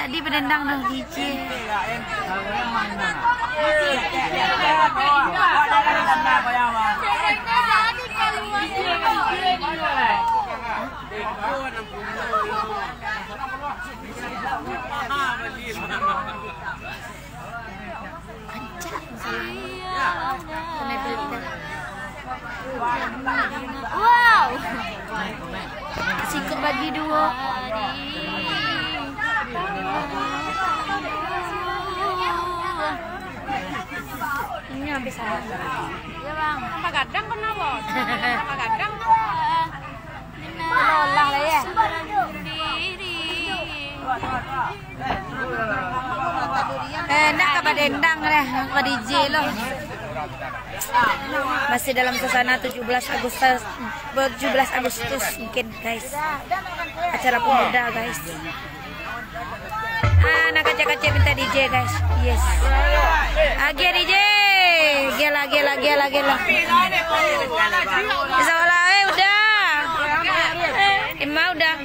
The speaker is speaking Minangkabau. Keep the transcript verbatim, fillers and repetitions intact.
Di pedendang noh, D J. Wow. Sikok bagi duo. Ini habis sana. Ya, Bang. Apa gadang kena, Bos? Apa gadang? Lolah lah, ya. Eh, nak ka badendang lah, ka D J lo. Masih dalam suasana tujuh belas Agustus, tujuh belas Agustus mungkin, guys. Acara pemuda, guys. Ah, nak kacau-kacau minta D J, guys. Yes. Agiah D J. Gila, gila, gila, gila. Insya Allah, eh, udah. Eh, Ima udah.